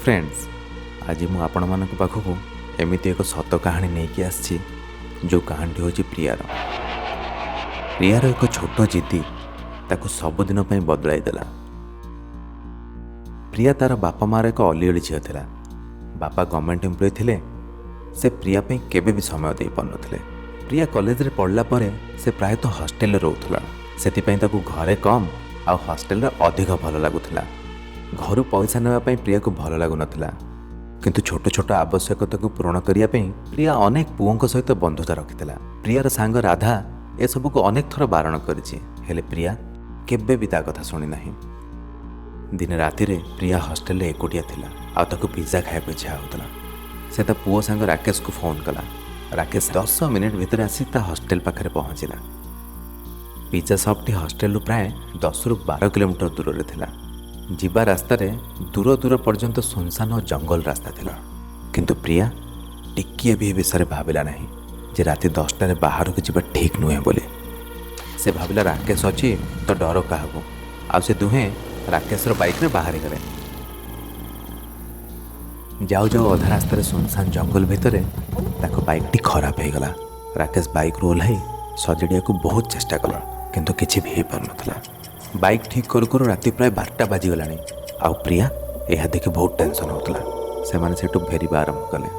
Friends, ଆଜି ମୁଁ ଆପଣମାନଙ୍କ ପାଖକୁ ଏମିତି ଏକ ସତ କାହାଣୀ ନେଇକି ଆସିଛି, ଯେଉଁ କାହାଣୀଟି ହେଉଛି ପ୍ରିୟାର। ପ୍ରିୟାର ଏକ ଛୋଟ ଜିଦି ତାକୁ ସବୁଦିନ ପାଇଁ ବଦଳାଇ ଦେଲା। ପ୍ରିୟା ତାର ବାପା ମାଆର ଏକ ଅଲିଅଳି ଝିଅ ଥିଲା। ବାପା ଗଭର୍ଣ୍ଣମେଣ୍ଟ ଏମ୍ପ୍ଲୟି ଥିଲେ। ସେ ପ୍ରିୟା ପାଇଁ କେବେ ବି ସମୟ ଦେଇପାରୁନଥିଲେ। ପ୍ରିୟା କଲେଜରେ ପଢ଼ିଲା ପରେ ସେ ପ୍ରାୟତଃ ହଷ୍ଟେଲରେ ରହୁଥିଲା। ସେଥିପାଇଁ ତାକୁ ଘରେ କମ୍ ଆଉ ହଷ୍ଟେଲରେ ଅଧିକ ଭଲ ଲାଗୁଥିଲା। ଘରୁ ପଇସା ନେବା ପାଇଁ ପ୍ରିୟାକୁ ଭଲ ଲାଗୁନଥିଲା, କିନ୍ତୁ ଛୋଟ ଛୋଟ ଆବଶ୍ୟକତାକୁ ପୂରଣ କରିବା ପାଇଁ ପ୍ରିୟା ଅନେକ ପୁଅଙ୍କ ସହିତ ବନ୍ଧୁତା ରଖିଥିଲା। ପ୍ରିୟାର ସାଙ୍ଗ ରାଧା ଏସବୁକୁ ଅନେକ ଥର ବାରଣ କରିଛି, ହେଲେ ପ୍ରିୟା କେବେ ବି ତା କଥା ଶୁଣି ନାହିଁ। ଦିନେ ରାତିରେ ପ୍ରିୟା ହଷ୍ଟେଲରେ ଏକୁଟିଆ ଥିଲା ଆଉ ତାକୁ ପିଜ୍ଜା ଖାଇବାକୁ ଇଚ୍ଛା ହେଉଥିଲା। ସେ ତା ପୁଅ ସାଙ୍ଗ ରାକେଶକୁ ଫୋନ୍ କଲା। ରାକେଶ 10 ମିନିଟ୍ ଭିତରେ ଆସି ତା ହଷ୍ଟେଲ ପାଖରେ ପହଞ୍ଚିଲା। ପିଜ୍ଜା ସପ୍ଟି ହଷ୍ଟେଲରୁ ପ୍ରାୟ 10ରୁ 12 କିଲୋମିଟର ଦୂରରେ ଥିଲା। ଯିବା ରାସ୍ତାରେ ଦୂର ଦୂର ପର୍ଯ୍ୟନ୍ତ ସୁନସାନ ଓ ଜଙ୍ଗଲ ରାସ୍ତା ଥିଲା। କିନ୍ତୁ ପ୍ରିୟା ଟିକିଏ ବି ଏ ବିଷୟରେ ଭାବିଲା ନାହିଁ ଯେ ରାତି 10ଟାରେ ବାହାରକୁ ଯିବା ଠିକ୍ ନୁହେଁ ବୋଲି। ସେ ଭାବିଲା ରାକେଶ ଅଛି ତ ଡର କାହାକୁ, ଆଉ ସେ ଦୁହେଁ ରାକେଶର ବାଇକ୍ରେ ବାହାରିଗଲେ। ଯାଉ ଯାଉ ଅଧା ରାସ୍ତାରେ ସୁନସାନ ଜଙ୍ଗଲ ଭିତରେ ତାଙ୍କ ବାଇକ୍ଟି ଖରାପ ହେଇଗଲା। ରାକେଶ ବାଇକ୍ରୁ ଓହ୍ଲାଇ ସଜାଡ଼ିବାକୁ ବହୁତ ଚେଷ୍ଟା କଲା, କିନ୍ତୁ କିଛି ବି ହେଇପାରୁନଥିଲା। ବାଇକ୍ ଠିକ୍ କରୁ କରୁ ରାତି ପ୍ରାୟ 12ଟା ବାଜିଗଲାଣି ଆଉ ପ୍ରିୟା ଏହା ଦେଖି ବହୁତ ଟେନସନ୍ ହେଉଥିଲା। ସେମାନେ ସେଠୁ ଫେରିବା ଆରମ୍ଭ କଲେ,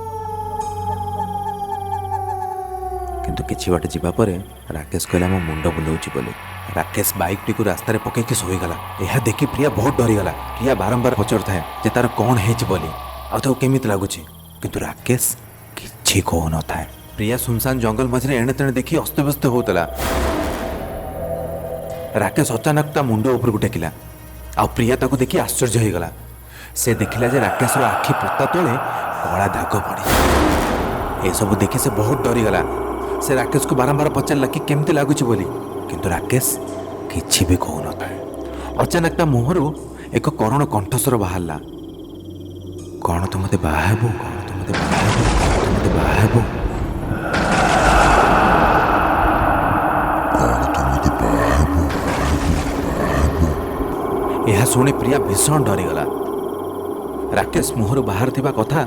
କିନ୍ତୁ କିଛି ବାଟ ଯିବା ପରେ ରାକେଶ କହିଲା ମୋ ମୁଣ୍ଡ ବୁଲଉଛି ବୋଲି। ରାକେଶ ବାଇକ୍ଟିକୁ ରାସ୍ତାରେ ପକାଇକି ଶୋଇଗଲା। ଏହା ଦେଖି ପ୍ରିୟା ବହୁତ ଡରିଗଲା। ପ୍ରିୟା ବାରମ୍ବାର ପଚାରୁଥାଏ ଯେ ତାର କ'ଣ ହେଇଛି ବୋଲି ଆଉ ତାକୁ କେମିତି ଲାଗୁଛି, କିନ୍ତୁ ରାକେଶ କିଛି କହୁନଥାଏ। ପ୍ରିୟା ସୁନସାନ ଜଙ୍ଗଲ ମଝିରେ ଏଣେ ତେଣେ ଦେଖି ଅସ୍ତବ୍ୟସ୍ତ ହେଉଥିଲା। ରାକେଶ ଅଚାନକ ତା ମୁଣ୍ଡ ଉପରକୁ ଟେକିଲା ଆଉ ପ୍ରିୟା ତାକୁ ଦେଖି ଆଶ୍ଚର୍ଯ୍ୟ ହେଇଗଲା। ସେ ଦେଖିଲା ଯେ ରାକେଶର ଆଖି ପତା ତଳେ କଳା ଦାଗ ପଡ଼ିଛି। ଏସବୁ ଦେଖି ସେ ବହୁତ ଡରିଗଲା। ସେ ରାକେଶକୁ ବାରମ୍ବାର ପଚାରିଲା କି କେମିତି ଲାଗୁଛି ବୋଲି, କିନ୍ତୁ ରାକେଶ କିଛି ବି କହୁନଥାଏ। ଅଚାନକ ତା ମୁହଁରୁ ଏକ କରୁଣ କଣ୍ଠସ୍ୱର ବାହାରିଲା, କ'ଣ ତୁ ମୋତେ ବାହା ହେବୁ? କ'ଣ ତୁ ମୋତେ ବାହା ହେବୁ? କ'ଣ ତୁ ମୋତେ ବାହା ହେବୁ? ଏହା ଶୁଣି ପ୍ରିୟା ଭୀଷଣ ଡରିଗଲା। ରାକେଶ ମୁହଁରୁ ବାହାରୁଥିବା କଥା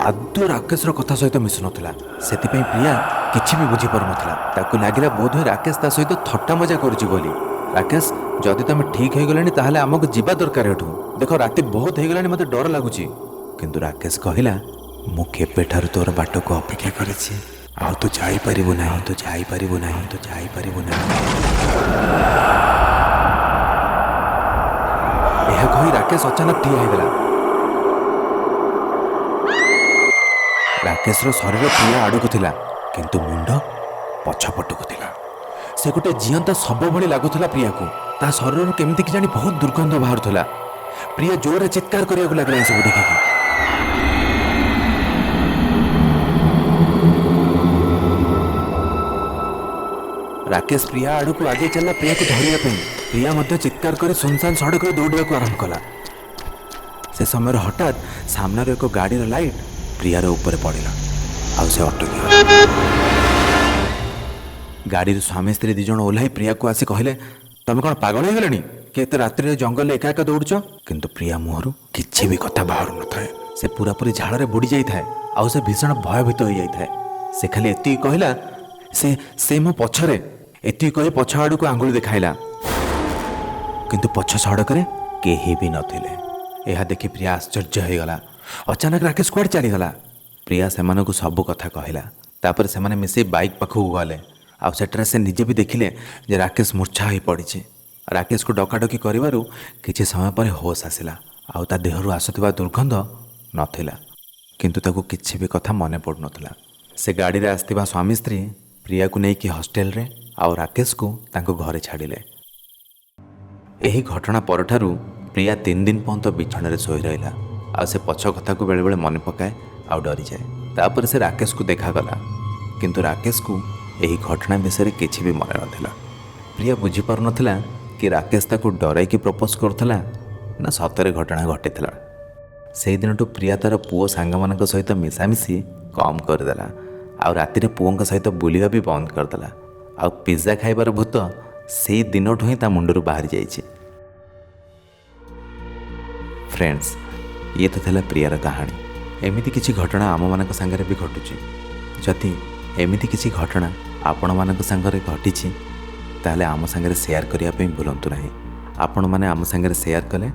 ଆଦୌ ରାକେଶର କଥା ସହିତ ମିଶୁନଥିଲା। ସେଥିପାଇଁ ପ୍ରିୟା କିଛି ବି ବୁଝିପାରୁନଥିଲା। ତାକୁ ଲାଗିଲା ବୋଧହୁଏ ରାକେଶ ତା ସହିତ ଥଟ୍ଟା ମଜା କରୁଛି ବୋଲି। ରାକେଶ, ଯଦି ତମେ ଠିକ୍ ହେଇଗଲାଣି ତାହେଲେ ଆମକୁ ଯିବା ଦରକାର ଏଠୁ। ଦେଖ ରାତି ବହୁତ ହେଇଗଲାଣି, ମୋତେ ଡର ଲାଗୁଛି। କିନ୍ତୁ ରାକେଶ କହିଲା, ମୁଁ କେବେଠାରୁ ତୋର ବାଟକୁ ଅପେକ୍ଷା କରିଛି, ଆଉ ତୁ ଯାଇପାରିବୁ ନାହିଁ, ତୁ ଯାଇପାରିବୁ ନାହିଁ, ତୁ ଯାଇପାରିବୁ ନାହିଁ। ଏହା କହି ରାକେଶ ଅଚାନକ ଠିଆ ହେଇଗଲା। ରାକେଶର ଶରୀର ପ୍ରିୟା ଆଡ଼କୁ ଥିଲା, କିନ୍ତୁ ମୁଣ୍ଡ ପଛପଟକୁ ଥିଲା। ସେ ଗୋଟେ ଜିଅନ୍ତା ଶବ ଭଳି ଲାଗୁଥିଲା ପ୍ରିୟାକୁ। ତା ଶରୀରରୁ କେମିତି କେଜାଣି ବହୁତ ଦୁର୍ଗନ୍ଧ ବାହାରୁଥିଲା। ପ୍ରିୟା ଜୋରରେ ଚିତ୍କାର କରିବାକୁ ଲାଗିଲା ଏସବୁ ଦେଖିକି। ରାକେଶ ପ୍ରିୟା ଆଡ଼କୁ ଆଗେଇ ଚାଲିଲା ପ୍ରିୟାକୁ ଧରିବା ପାଇଁ। ପ୍ରିୟା ମଧ୍ୟ ଚିତ୍କାର କରି ସୁନସାନ ସଡ଼କରେ ଦୌଡ଼ିବାକୁ ଆରମ୍ଭ କଲା। ସେ ସମୟରେ ହଠାତ୍ ସାମ୍ନାର ଏକ ଗାଡ଼ିର ଲାଇଟ୍ ପ୍ରିୟାର ଉପରେ ପଡ଼ିଲା ଆଉ ସେ ଅଟକିଗଲା। ଗାଡ଼ିରୁ ସ୍ୱାମୀ ସ୍ତ୍ରୀ 2 ଜଣ ଓହ୍ଲାଇ ପ୍ରିୟାକୁ ଆସି କହିଲେ, ତମେ କ'ଣ ପାଗଳ ହେଇଗଲାଣି କି ଏତେ ରାତ୍ରିରେ ଜଙ୍ଗଲରେ ଏକା ଏକା ଦୌଡ଼ୁଛ? କିନ୍ତୁ ପ୍ରିୟା ମୁହଁରୁ କିଛି ବି କଥା ବାହାରୁ ନଥାଏ। ସେ ପୁରାପୁରି ଝାଳରେ ବୁଡ଼ି ଯାଇଥାଏ ଆଉ ସେ ଭୀଷଣ ଭୟଭୀତ ହୋଇଯାଇଥାଏ। ସେ ଖାଲି ଏତିକି କହିଲା, ସେ ମୋ ପଛରେ। ଏତିକି କହି ପଛ ଆଡ଼କୁ ଆଙ୍ଗୁଳି ଦେଖାଇଲା, କିନ୍ତୁ ପଛ ସଡ଼କରେ କେହି ବି ନଥିଲେ। ଏହା ଦେଖି ପ୍ରିୟା ଆଶ୍ଚର୍ଯ୍ୟ ହୋଇଗଲା। ଅଚାନକ ରାକେଶ କୁଆଡ଼େ ଚାଲିଗଲା? ପ୍ରିୟା ସେମାନଙ୍କୁ ସବୁ କଥା କହିଲା। ତାପରେ ସେମାନେ ମିଶି ବାଇକ୍ ପାଖକୁ ଗଲେ ଆଉ ସେଠାରେ ସେ ନିଜେ ବି ଦେଖିଲେ ଯେ ରାକେଶ ମୂର୍ଚ୍ଛା ହୋଇ ପଡ଼ିଛି। ରାକେଶକୁ ଡକାଡକି କରିବାରୁ କିଛି ସମୟ ପରେ ହୋସ୍ ଆସିଲା ଆଉ ତା ଦେହରୁ ଆସୁଥିବା ଦୁର୍ଗନ୍ଧ ନଥିଲା, କିନ୍ତୁ ତାକୁ କିଛି ବି କଥା ମନେ ପଡ଼ୁନଥିଲା। ସେ ଗାଡ଼ିରେ ଆସିଥିବା ସ୍ୱାମୀ ସ୍ତ୍ରୀ ପ୍ରିୟାକୁ ନେଇକି ହଷ୍ଟେଲରେ ଆଉ ରାକେଶକୁ ତାଙ୍କ ଘରେ ଛାଡ଼ିଲେ। ଏହି ଘଟଣା ପରଠାରୁ ପ୍ରିୟା 3 ଦିନ ପର୍ଯ୍ୟନ୍ତ ବିଛଣାରେ ଶୋଇ ରହିଲା ଆଉ ସେ ପଛ କଥାକୁ ବେଳେବେଳେ ମନେ ପକାଏ ଆଉ ଡରିଯାଏ। ତାପରେ ସେ ରାକେଶକୁ ଦେଖାଗଲା, କିନ୍ତୁ ରାକେଶକୁ ଏହି ଘଟଣା ବିଷୟରେ କିଛି ବି ମନେ ନଥିଲା। ପ୍ରିୟା ବୁଝିପାରୁନଥିଲା କି ରାକେଶ ତାକୁ ଡରାଇକି ପ୍ରପୋଜ୍ କରୁଥିଲା ନା ସତରେ ଘଟଣା ଘଟିଥିଲା। ସେଇଦିନଠୁ ପ୍ରିୟା ତାର ପୁଅ ସାଙ୍ଗମାନଙ୍କ ସହିତ ମିଶାମିଶି କମ୍ କରିଦେଲା ଆଉ ରାତିରେ ପୁଅଙ୍କ ସହିତ ବୁଲିବା ବି ବନ୍ଦ କରିଦେଲା। ଆଉ ପିଜ୍ଜା ଖାଇବାର ଭୂତ ସେଇ ଦିନଠୁ ହିଁ ତା ମୁଣ୍ଡରୁ ବାହାରି ଯାଇଛି। ଫ୍ରେଣ୍ଡସ୍, ଇଏ ତ ଥିଲା ପ୍ରିୟାର କାହାଣୀ। ଏମିତି କିଛି ଘଟଣା ଆମମାନଙ୍କ ସାଙ୍ଗରେ ବି ଘଟୁଛି। ଯଦି ଏମିତି କିଛି ଘଟଣା ଆପଣମାନଙ୍କ ସାଙ୍ଗରେ ଘଟିଛି, ତାହେଲେ ଆମ ସାଙ୍ଗରେ ସେୟାର କରିବା ପାଇଁ ଭୁଲନ୍ତୁ ନାହିଁ। ଆପଣମାନେ ଆମ ସାଙ୍ଗରେ ସେୟାର କଲେ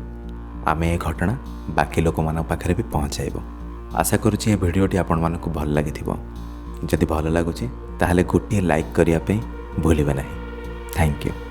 ଆମେ ଏ ଘଟଣା ବାକି ଲୋକମାନଙ୍କ ପାଖରେ ବି ପହଞ୍ଚାଇବୁ। ଆଶା କରୁଛି ଏ ଭିଡ଼ିଓଟି ଆପଣମାନଙ୍କୁ ଭଲ ଲାଗିଥିବ। ଯଦି ଭଲ ଲାଗୁଛି, ତାହେଲେ ଗୋଟିଏ ଲାଇକ୍ କରିବା ପାଇଁ ଭୁଲିବେ ନାହିଁ। Thank you.